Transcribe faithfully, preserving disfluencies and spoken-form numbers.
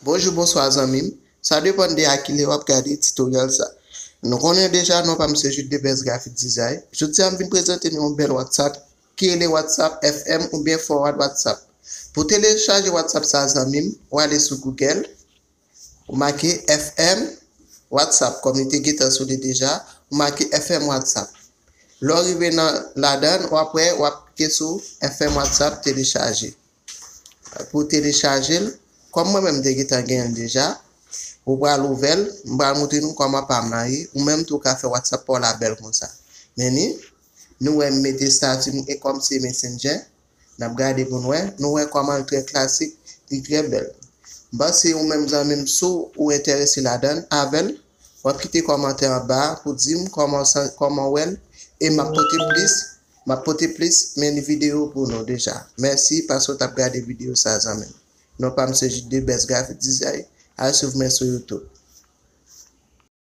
Bonjou, bonswa zanmi m. Sa depann de a kilè w ap gade tutorial sa. Nou konnen deja non pa m se Jude de Best Graphic Design. Jodi a m vin prezante nou yon bèl WhatsApp ki rele WhatsApp F M oubyen Forward WhatsApp. Pou telechaje WhatsApp sa zanmi m, w ale sou Google, ou make F M WhatsApp, kòm li te gentan sou li deja, ou make F M WhatsApp. Lè w rive nan ladan, w ap wè, w ap klike sou F M WhatsApp telechaje. Pou telechaje l, kòm mwen menm m te gentan genyen l deja, ou pral ouvè l, m pral montre nou kòman pa m lan ye, ou menm tou ka fè WhatsApp pa w la bèl konsa. Men ni, nou wè m mete estati m e kòm se Messenger, n ap gade pou n wè, nou wè kòman l trè klasik, li trè bèl. M panse ou menm zanmi m si w enterese ladan l, avè l, w ap kite kòmantè anba pou di m kòman w san- kòman w wè l, e m ap pote plis, m ap pote plis men videyo pou nou deja. Mèsi paske w t ap gade videyo sa zanmi m. Non pa m se Jude de Best Graphic Design, al swiv mwen sou YouTube.